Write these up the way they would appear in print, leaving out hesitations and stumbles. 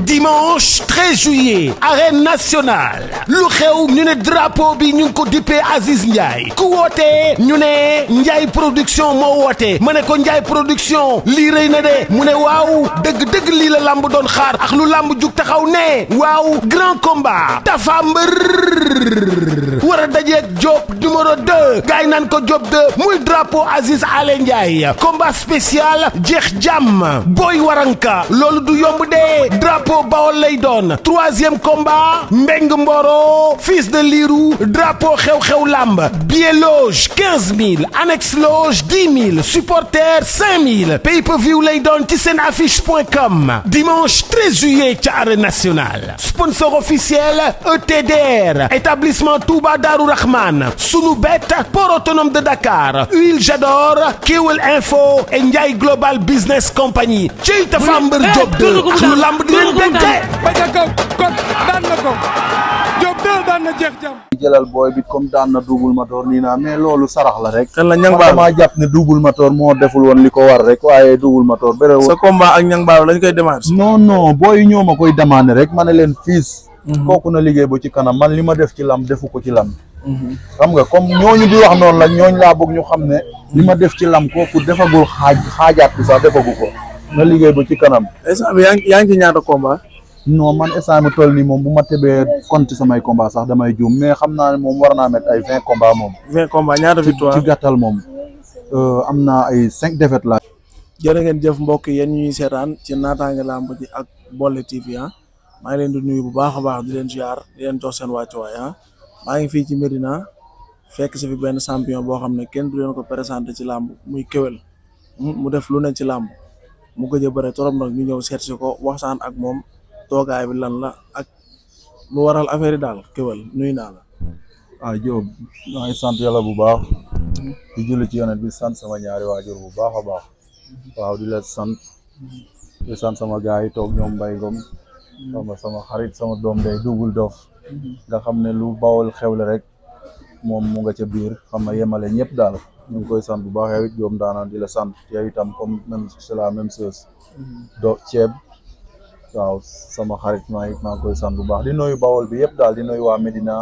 dimanche 13 juillet arène nationale lu xew ñu ne drapeau bi ñu ngi ko dippee Aziz Ndiaye ku wootee ñu ne Ndiaye production moo woote ma ne ko Ndiaye production lii rëy na de mu ne waaw dëgg-dëgg lii la lamb doon xaar ak lu lamb jug taxaw ne waaw grand combat Tapha Mbeur war a dajeeg Diop numéro 2 gaay naan ko Diop 2 muy drapeau Aziz Ale Ndiaye combat spécial jeex jàmm Boy Waranka loolu du yomb de drapeau Bawol lay doon troisième combat Mbeng Mboro fils de Lirou drapeau xew-xew lamb billet loge 15 000 annexe loge 10 000 supporter 5 000 pay-per-view lay doon ci seen affiche.com dimanche 13 juillet ca arène nationale sponsor officiel ETDR établissement Touba Darou Rahman Sunubet port autonome de Dakar Huile Jador Kewel Info et Ndiaye Global Business Company ci Tapha Mbeur Diop 2 lu lamb di leen dégte baja kaw kon daan na ko Diop 2 daan na jeex jàmm jëlal booy bi comme daan na double moteur nii naa mais loolu sarax la rek kan la ñang baal maa jàpp ne double moteur moo deful woon li ko war rek waaye double moteur bëre sa combat ak ñang baal lañ koy démarrer non booy ñoo ma koy demandé rek ma ne leen fiis kooku na liggéey ba ci kanam man li ma def ci lam defu ko ci lam xam nga comme ñooñu di wax noonu la ñooñu laa bëgg ñu xam ne li ma def ci lam kooku defagul xaajaat bi sax defagu ko na liggéey ba ci kanam instant bi yaa ngi ci ñaata combat non man instant mi toll nii moom bu ma tebee compte samay combat sax damay juum mais xam naa ne moom war naa mettre ay 20 combat moom 20 combat ñaata victoire ci gàttal moom am naa ay 5 défaites la jërë ngeen jëf mbokk yéen ñuy seetaan ci naataange lamb ji ak Bolle TV maa ngi leen di nuyu bu baax a baax di leen ziar di leen jox seen wàccuwaay maa ngi fii ci Medina fekk si fi benn champion boo xam ne kenn du leen ko présenté ci làmb muy Keweul mu def lu ne ci làmb mu gëj a bëre trop nag ñu ñëw seet si ko waxtaan ak moom toogaay bi lan la ak lu waral affaire yi daal Keweul nuyu naa la. Diop maa ngi sant yàlla bu baax di julli ci yonent bi sant sama ñaari waajur bu baax a baax waaw di la sant sama gars yi toog ñoom Mbaye Ngom sama xarit sama doom day Double Dof nga xam ne lu Bawol xewle rek moom mu nga ca biir xam nga yemale ñëpp daal ñu ngi koy sant bu baax yow it Diop daanaan di la sant yow itam comme même c'est la même chose do ceeb waaw sama xarit maa ngi koy sant bu baax di nuyu Bawol bi yëpp daal di nuyu waa Medina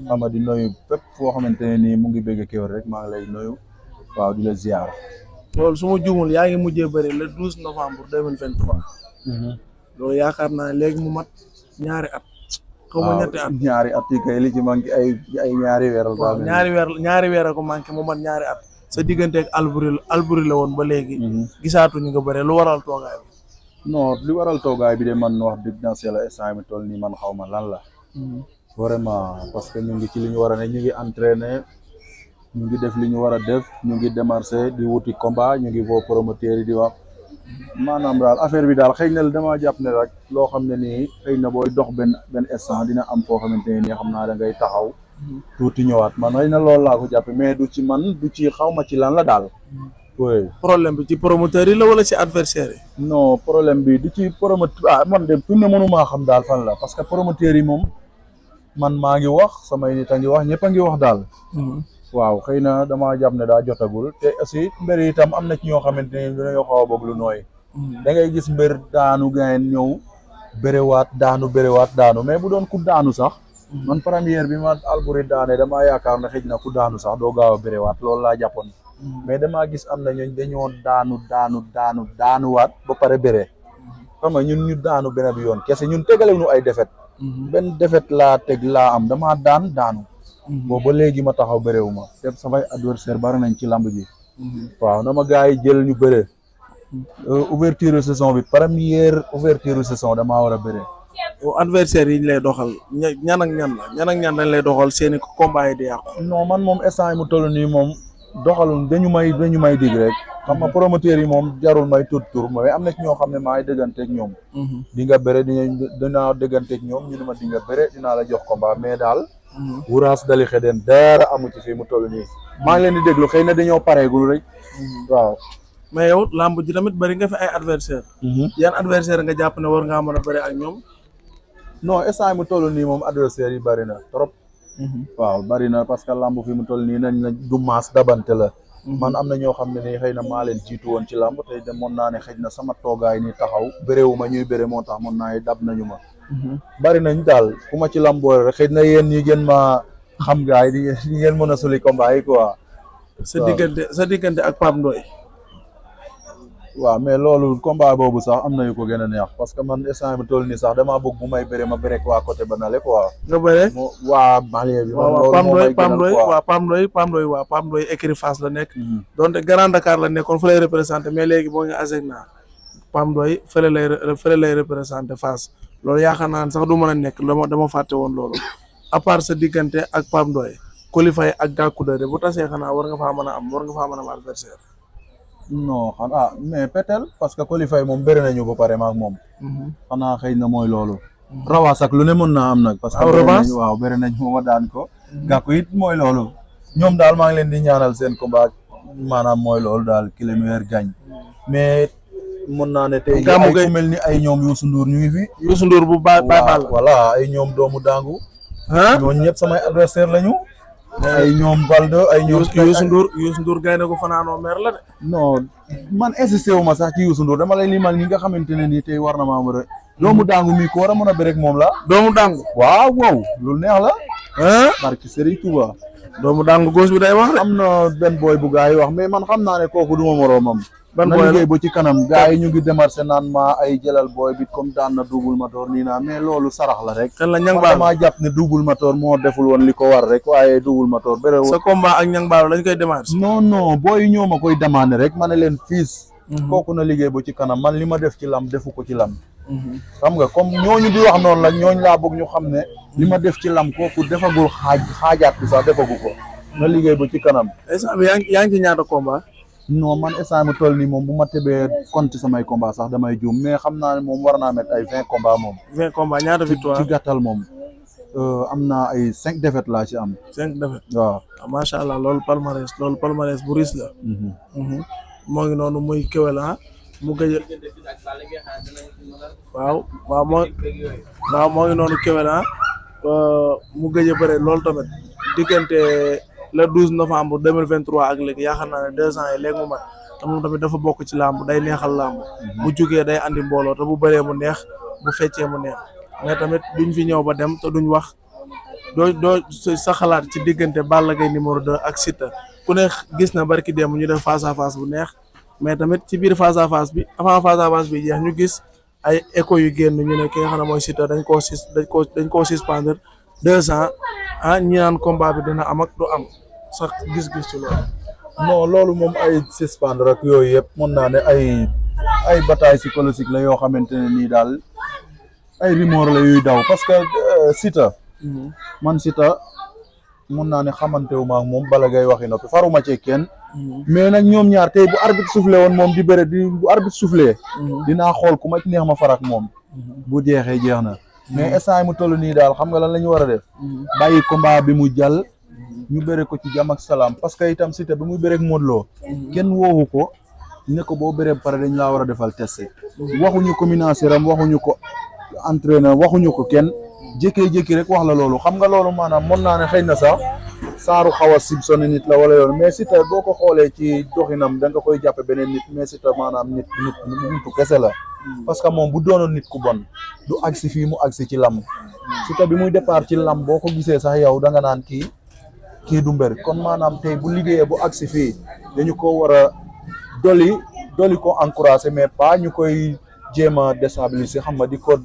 xam nga di nuyu fépp foo xamante ne nii mu ngi bëgg Keweul rek maa ngi lay nuyu waaw di la ziar. loolu su ma juumul yaa ngi mujjee bëri le 12 novembre 2023. loolu yaakaar naa léegi mu mat ñaari at. xaw ma ñetti at ñaari at yi kay li ci manqué ay ñaari weer la. ñaari weer ko manqué mu mat ñaari at. sa diggante ak Alboury la woon ba léegi. gisaatuñu nga bëre lu waral toogaay bi. non li waral toogaay bi de man wax dëgg naa si la instant mi toll nii man xaw ma lan la. vraiment parce que ñu ngi ci li ñu war a ne ñu ngi entraîné ñu ngi def li ñu war a def ñu ngi démarché di wuti combat ñu ngi woo promoteur yi di wax. maanaam daal affaire bi daal xëy na damaa jàpp ne rek loo xam ne nii xëy na booy dox benn instant dina am foo xamante ne nii xam naa da ngay taxaw tuuti ñëwaat man xëy na loolu laa ko jàppe mais du ci man du ci xaw ma ci lan la daal. oui problème bi ci promoteur yi la wala ci adversaire yi. non problème bi du ci promoteur man de fi mu ne mënumaa xam daal fan la parce que promoteur yi moom man maa ngi wax samay nit a ngi wax ñëpp a ngi wax daal. waaw xëy na damaa jàpp ne daa jotagul te aussi mbir yi itam am na ci ñoo xamante ne dañoo xaw a bëgg lu nooy. da ngay gis mbir daanu gayen ñëw bërewaat daanu mais bu doon ku daanu sax. man première bi ma Alboury daane damaa yaakaar ne xëj na ku daanu sax doo gaaw a bërewaat loolu laa jàppoon. mais damaa gis am na ñooñ dañoo daanuwaat ba pare bëre. xam nga ñun ñu daanu benn bi yoon kese ñun tegalewuñu ay défaite. benn défaite laa teg laa am damaa daanu. boobu ba léegi ma taxaw bëréewu ma te samay adversaire bari nañ ci lamb ji. waaw na ma gars yi jël ñu bëre. ouverture saison bi première ouverture saison damaa war a bëre. adversaire yi ñu lay doxal ñan ak ñan lañ lay doxal seeni combat yi di yàqu. non man moom instant yi mu toll nii moom doxalul dañu may dig rek. xam nga promoteur yi moom jarul may tur mais am na ci ñoo xam ne maa ngi dégganteeg ñoom. di nga bëre dinaa dégganteeg ñoom ñu ne ma di nga bëre dinaa la jox combat mais daal. wuraas dali xeden dara amu ci fii mu toll nii maa ngi leen di déglu xëy na dañoo pareegul rek. waaw mais yow lamb ji tamit bëri nga fi ay adversaire yan adversaire nga jàpp ne war ngaa mën a bëri ak ñoom. non instant mu toll nii moom adversaire yi bëri na trop. waaw bëri na parce que lamb fi mu toll nii nañ du maas dabante la. man am na ñoo xam ne ni xëy na maa leen jiitu woon ci làmb te de mën naa ne xëy na sama toogaay ni taxaw bëréewuma ñuy bëre moo tax mën naa dab nañu ma bari nañ daal ku ma ci làmboole rek xëy na yéen ñi gën ma xam gaay di ngeen mën a suli combat yi quoi sa diggante ak Pape Ndoye waaw mais loolu combat boobu sax am na yu ko gën a neex parce que man instant bi toll nii sax damaa bëgg bu may bëre ma bëre waa côté ba nale quoi nga bëre waa banlieue bi waaw Pape Ndoye écurie Fass la nekk donte Grand Dakar la nekkoon fa lay représenté mais léegi boo ñu Asegna Pape Ndoye fële lay représenté Fass loolu yaakaar naa ne sax du mën a nekk dama fàtte woon loolu à part sa diggante ak Pape Ndoye qualifié ak Gackou de bu tasee xanaa war nga faa mën a am adversaire non xanaa mais peut-être parce que qualifié moom bëri nañu ba pare maak moom xanaa xëy na mooy loolu rawaas ak lu ne mën naa am nag parce que bëri nañ mooma daan ko Gackou it mooy loolu ñoom daal maa ngi leen di ñaanal seen combat maanaam mooy loolu daal ki le meilleur gagne mais mën naa ne tey ay ku mel ni ay ñoom Youssou Ndour ñu ngi fi Youssou Ndour bu baax la voilà ay ñoom doomu dangu ñooñu ñëpp samay adversaire lañu ay ñoom Baldo ay ñoom Youssou Ndour gaynde ko fanaanoo mer la de non man insisté wu ma sax ci Youssou Ndour dama lay limal ñi nga xamante ne nii tey war na maa mën a doomu dangu mi ko war a mën a bëre ak moom la doomu dangu waaw loolu neex la barki Serigne Touba doomu dangu gauche bi day wax rek am na benn boy bu gaa yi wax mais man xam naa ne kooku duma moroomam ban na boy liggéey ba ci kanam gaa yi ñu ngi démarché naan ma ay jëlal booy bi comme daan na Double Moteur nii naa mais loolu sarax la rek kan la Niang man Ballo damaa jàpp ne Double Moteur moo deful woon li ko war rek waaye Double Moteur bëre sa combat ak Niang Ballo lañ koy démarché non booy yi ñoo ma koy demandé rek ma ne leen fiis kooku na liggéey ba ci kanam man li ma def ci lam defu ko ci lam xam nga comme ñooñu di wax noonu la ñooñu laa bëgg ñu xam ne li ma def ci lam kooku defagul xaajaat bi sax defagu ko na liggéey ba ci kanam instant bi yaa ngi ci ñaata combat non man instant mi toll nii moom bu ma tebee compte samay combat sax damay juum mais xam naa ne moom war naa mettre ay 20 combat moom 20 combat ñaata victoire ci gàttal moom am naa ay 5 défaites laa ci am 5 défaites waaw macha allah loolu palmarès bu riis la moo ngi noonu muy Kewel mu gëj moo ngi noonu Kewel mu gëj a bëre loolu tamit diggante le 12 novembre 2023 ak léegi yaakaar naa ne 2 ans yi léegi mu mat te moom tamit dafa bokk ci làmb day neexal làmb bu jugee day andi mbooloo te bu bëree mu neex bu feccee mu neex mais tamit duñ fi ñëw ba dem te duñ wax doo sa xalaat ci diggante Balla Gaye numéro 2 ak Siteu ku ne gis na barki démb ñu def face à face bu neex mais tamit ci biir face à face bi avant face à face bi jeex ñu gis ay écho yu génn ñu ne ki nga xam ne mooy Siteu dañ koo suspendre 2 ans ñi naan combat bi dina am ak du am sax gis-gis ci loolu. non loolu moom ay suspendre ak yooyu yëpp mën naa ne ay bataille psychologique la yoo xamante ne nii daal ay rumeur la yuy daw parce que Siteu man Siteu mën naa ne xamante wu ma ak moom Balla Gaye waxi noppi faruma ci kenn mais nag ñoom ñaar tey bu arbitre soufflé woon moom di bëre bu arbitre soufflé dinaa xool ku ma ci neex ma farak moom bu jeexee jeex na mais instant mu toll nii daal xam nga lan la ñu war a def bàyyi combat bi mu jàll ñu bëre ko ci jàmm ak salaam parce que itam Siteu bi muy bëre ak Modou Lo kenn woowu ko ne ko boo bëree ba pare dañ laa war a defal test waxuñu ko menacer am waxuñu ko entraîneur waxuñu ko kenn jékkee-jékki rek wax la loolu xam nga loolu maanaam mën naa ne xëy na sax saaru xaw a sibsone nit la wala yoon mais Siteu boo ko xoolee ci doxinam da nga koy jàppe beneen nit mais Siteu maanaam nitu kese la parce que moom bu doonoon nit ku bon du agsi fii mu agsi ci lam Siteu bi muy départ ci lam boo ko gisee sax yow da nga naan kii du mbër kon maanaam tey bu liggéeyee bu agsi fii dañu ko war a doli ko encouragé mais pas ñu koy jéem a déstabiliser xam nga di ko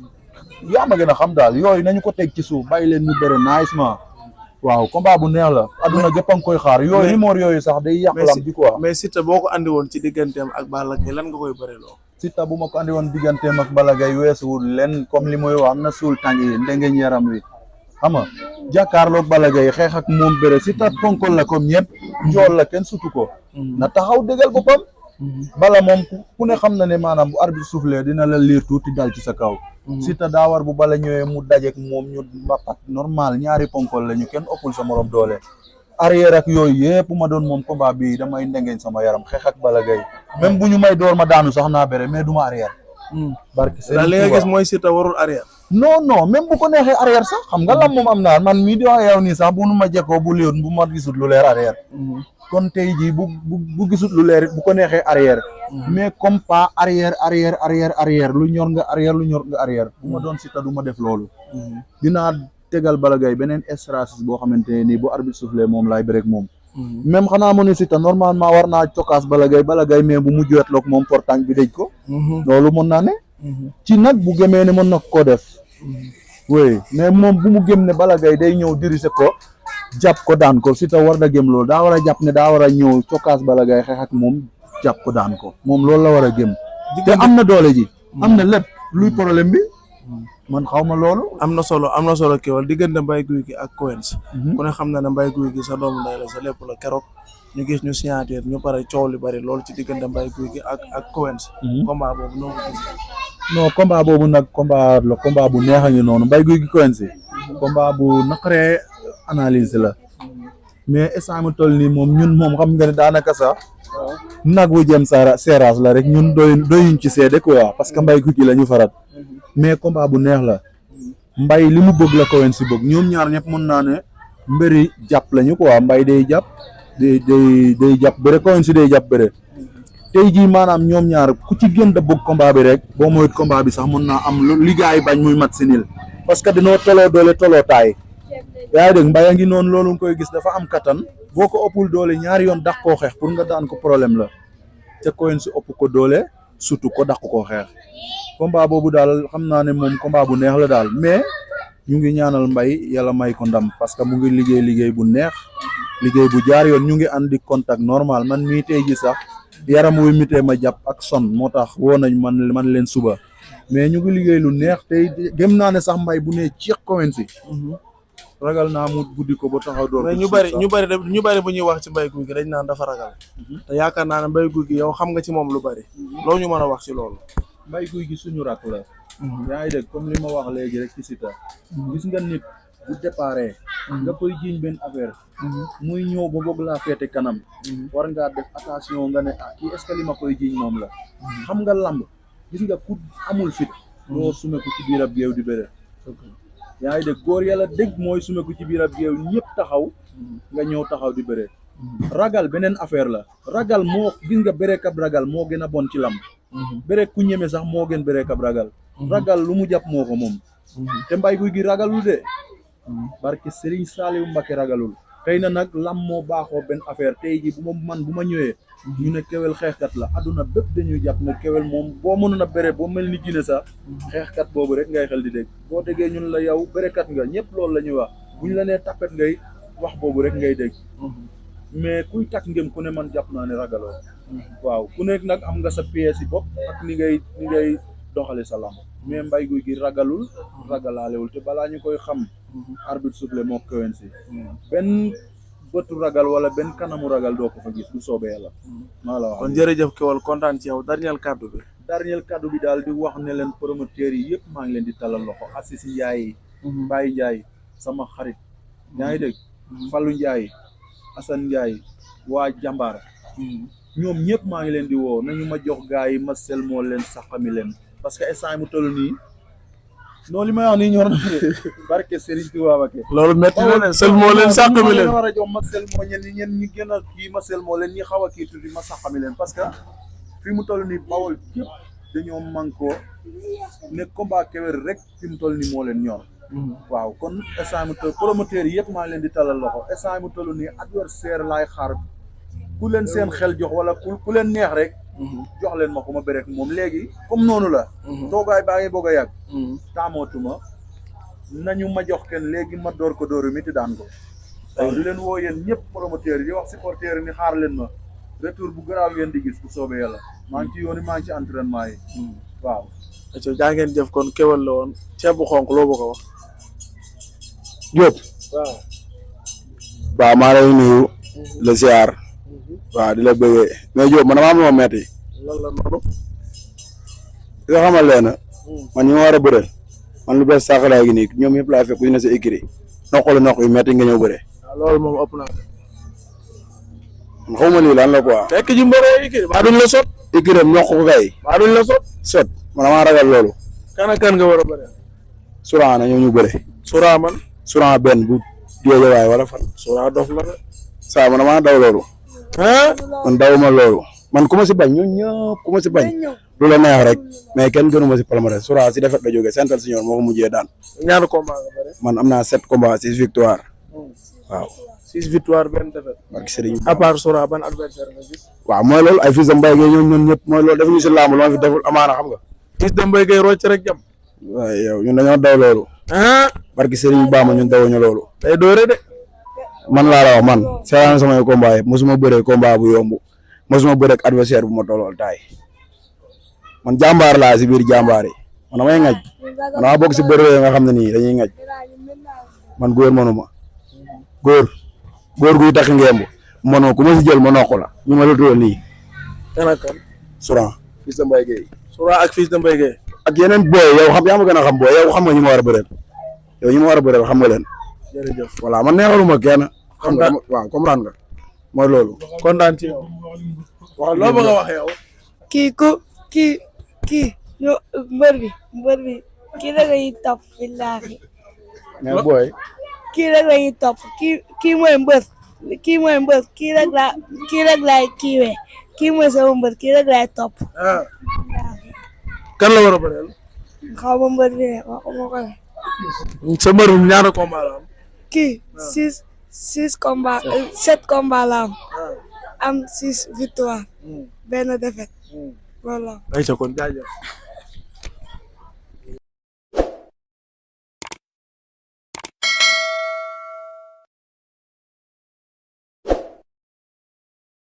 yaa ma gën a xam daal yooyu nañu ko teg ci suuf bàyyi leen ñu bëre nicement waaw combat bu neex la adduna gépp a ngi koy xaar yooyu numéro yooyu sax day yàq lam di quoi mais Siteu boo ko andi woon ci digganteem ak Balla Gaye lan nga koy bëre loo Siteu bu ma ko andi woon digganteem ak Balla Gaye weesuwul len comme li muy wax na suul tàng yi ndengeñ yaram wi xam nga jàkkaarloog Balla Gaye xeex ak moom bëre Siteu ponkol la comme ñëpp njool la kenn sutu ko na taxaw dëggal boppam Balla moom ku ne xam na ne maanaam bu arbitre soufflé dina la liir tuuti dal ci sa kaw Siteu daa war bu Balla ñëwee mu dajeek moom ñu mbapat normal ñaari ponkol la ñu kenn ëppul sa morom doole arrière ak yooyu yëpp ma doon moom combat bi damay ndengeñ sama yaram xeex ak Balla Gaye même bu ñu may door ma daanu sax naa bëre mais du ma arrière barki daal li nga gis mooy Siteu warul arrière non même bu ko neexee arrière sax xam nga lam moom am naa man mii di wax yow nii sax bu nu ma jekkoo bu léewut bu ma gisut lu leer arrière kon tey jii bu gisut lu leer bu ko neexee arrière mais comme pas arrière lu ñor nga arrière bu ma doon Siteu du ma def loolu dinaa tegal Balla Gaye beneen stratégie boo xamante ne nii bu arbitre soufflé moom laay bëreeg moom même xanaa mu ne Siteu normalement war naa cokaas Balla Gaye mais bu mujj wetloog moom portang bi dëj ko loolu mën naa ne ci nag bu gëmee ne mën na koo def oui mais moom bu mu gëm ne Balla Gaye day ñëw diriger ko jàpp ko daan ko Siteu war na gëm loolu daa war a jàpp ne daa war a ñëw cokaas Balla Gaye xeex ak moom jàpp ko daan ko moom loolu la war a gëm te am na doole ji am na lépp luy problème bi man xaw ma loolu am na solo Keweul diggante Mbaye Gouye Gui ak Quench ku ne xam na ne Mbaye Gouye Gui sa doomu ndey la sa lépp la keroog ñu gis ñu signature ñu pare coow li bari loolu ci diggante Mbaye Gouye Gui ak Quench combat boobu noo ko gis non combat boobu nag combat bu neex a ngi noonu Mbaye Gouye Gui Quench combat bu naqaree analyse la mais instant mu toll nii moom ñun moom xam nga ne daanaka sax nag bu jëm seeraas la rek ñun doyuñ ci seede quoi parce que Mbaye Gouye Gui la ñu farat mais combat bu neex la Mbaye li mu bëgg la Quench si bëgg ñoom ñaar ñëpp mën naa ne mbëri jàpp lañu quoi Mbaye day jàpp day jàpp bëre Quench si day jàpp bëre tey jii maanaam ñoom ñaar ku ci gën da bëgg combat bi rek boo moyut combat bi sax mën naa am lu liggéey bañ muy mat si nil parce que dañoo toloo doole toloo taay yaa ngi dégg Mbaye a ngi noonu loolu nga koy gis dafa am kattan boo ko ëppul doole ñaari yoon dàq koo xeex pour nga daan ko problème la te Quench si ëpp ko doole surtout ko dàq koo xeex combat boobu daal xam naa ne moom combat bu neex la daal mais ñu ngi ñaanal Mbaye yàlla may ko ndam parce que mu ngi liggéey bu neex liggéey bu jaar yoon ñu ngi andi contact normal man mii tey ji sax yaram wuy mitee ma jàpp ak son moo tax woo nañ man leen suba mais ñu ngi liggéey lu neex tey gëm naa ne sax Mbaye bu ne ceex Quench si ragal naa mu buddi ko ba taxaw door mais ñu bari bu ñuy wax ci Mbaye Gouye Gui dañ naan dafa ragal te yaakaar naa ne Mbaye Gouye Gui yow xam nga ci moom lu bari loo ñu mën a wax ci loolu Mbaye Gouye Gui suñu rak la yaa ngi dégg comme li ma wax léegi rek ci Siteu gis nga nit bu déparé nga koy jiiñ benn affaire muy ñëw ba bëgg laa féete kanam war ngaa def attention nga ne kii est-ce que li ma koy jiiñ moom la xam nga lamb gis nga ku amul fit doo sumeku ci biir ab géew di bëre yaa ngi dégg góor yàlla dégg mooy sumeku ci biir ab géew ñëpp taxaw nga ñëw taxaw di bëre ragal beneen affaire la ragal moo gis nga bëre kab ragal moo gën a bon ci lamb bëre ku ñeme sax moo gën bëre kab ragal ragal lu mu jàpp moo ko moom te Mbaye Gouye Gui ragalul de barke Serigne Saliou Mbacké ragalul xëy na nag lam moo baaxoo benn affaire tey ji bu ma ñëwee ñu ne Keweul xeexkat la adduna bépp dañuy jàpp ne Keweul moom boo mënoon a bëre boo mel ni Guinée sax xeexkat boobu rek ngay xel di dégg boo déggee ñun la yow bërekat nga ñëpp loolu la ñuy wax bu ñu la nee tapet ngay wax boobu rek ngay dégg mais kuy takk ngëm ku ne man jàpp naa ne ragaloo waaw ku nekk nag am nga sa pièce yi bopp ak ni ngay doxale sa lamb mais Mbaye Gouye Gui ragalul ragalaalewul te balaa ñu koy xam arbitre soufflé moo Quench si benn bëtu ragal wala benn kanamu ragal doo ko fa gis bu soobee yàlla maa la wax kon jërëjëf Keweul kontaan ci yow dernier kaddu bi daal di wax ne leen promoteurs yi yëpp maa ngi leen di talal loxo Assis Ndiaye Baye Ndiaye sama xarit yaa ngi dégg Fallou Ndiaye Assane Ndiaye waa Jambaar ñoom ñëpp maa ngi leen di woo nañu ma jox gars yi ma sel moo leen saxami leen parce que instant mu toll nii noonu li may wax nii ñor na barke Serigne Touba Mbacké loolu métti na ne sel moo leen saxami leen war a jox ma sel moo ñen ñi gën a kii ma sel moo leen ñi xaw a kii tuddi ma saxami leen parce que fi mu toll nii Bawol yëpp dañoo manko ne combat Keweul rek fi mu toll nii moo leen ñor waaw kon instant mu toll promoteurs yi yëpp maa ngi leen di talal loxo instant mu toll nii adversaire laay xaar ku leen seen xel jox wala ku leen neex rek jox leen ma ko ma bërek moom léegi comme noonu la toogaay baa ngi bëgg a yàgg taamootuma nañu ma jox kenn léegi ma door ko dóoru mi ti daan ko waaw di leen woo yéen ñëpp promoteurs yi di wax supporters yi ni xaar leen ma retour bu garaaw ngeen di gis bu soobee yàlla maa ngi ci yoon maa ngi ci entraînement yi waaw jaa ngeen jëf kon Keweul la woon ceeb bu xonk loo bëgg a wax Diop waaw maa lay nuyu la ziar waaw di la bëggee mais Diop man damaa am lu ma metti lan la noonu nga xamal leen man ñi ma war a bëreel man lu bees saxalaay gi nii ñoom yëpp laa fekk ñu ne sa écurie noqalu noq yu metti nga ñëw bëre waaw loolu moom ëpp na man xaw ma lii lan la quoi fekk ji mbëree écurie baa duñ la sot écurie am noq ko kay baa duñ la sot man damaa ragal loolu kan ak kan nga war a bëreel Souran na ñoo ñu bëre. Sura man. Souran benn bu Géejawaay wala fan. Sura dof la de. saa man damaa daw loolu. man dawuma loolu. man ku ma si bañ ñun ñëpp ku ma si bañ. lu la neex rek mais kenn gënu ma si palmarès Souran si defet la jógee Sentel Senior moo ko mujjee daan. ñaata combat nga bëre. man am naa 7 combats 6 victoire. waaw. 6 victoire benn défaite. barki Serigne. à part Sura ban adversaire nga gis. waaw mooy loolu ay fils de Mbaye Gueye ñoom ñëpp mooy loolu defuñu si làmb lu ma fi deful amaana xam nga. Fils de Mbaye Gueye rocc rek jam. waaw yow ñun dañoo daw loolu. barki Serigne Bamba ñun dawuñu loolu. day doore de. man laa la wax man seetaan samay combat yëpp mosuma bëree combat bu yomb mosuma bëree ak adversaire bu ma tollool taay man jàmbaar laa si biir jàmbaar yi man damay ngaj man maa bokk si bëree nga xam ne nii dañuy ngaj man góor mënuma góor guy takk ngemb mënoo ku ma si jël ma noq la ñu ma la tural nii. kan ak kan. Souran. Fils de Mbaye Gueye. Sura ak Fils de Mbaye Gueye. ak yeneen booy yow xam yaa ma gën a xam booy yow xam nga ñu ma war a bëreel yow ñu ma war a bëreel xam nga leen. jërëjëf. voilà man neexaluma kenn. xam nga waaw comprendre nga mooy loolu. kontaan ci yow. waaw loo bëgg a wax yow. kii ñu mbër bi kii la ñuy topp billaahi. mais booy. kii rek la ñuy topp kii mooy mbër kii rek laay kiiwee kii mooy sama mbër kii rek laay topp. kan la war a bëreel. xaw ma mbër bi ne waxuma ko ne. sa mbër mi ñaata combat la am. kii 6 combat 7 combat la am 6 victoire benn défaite loolu la. ayca kon jaajëf.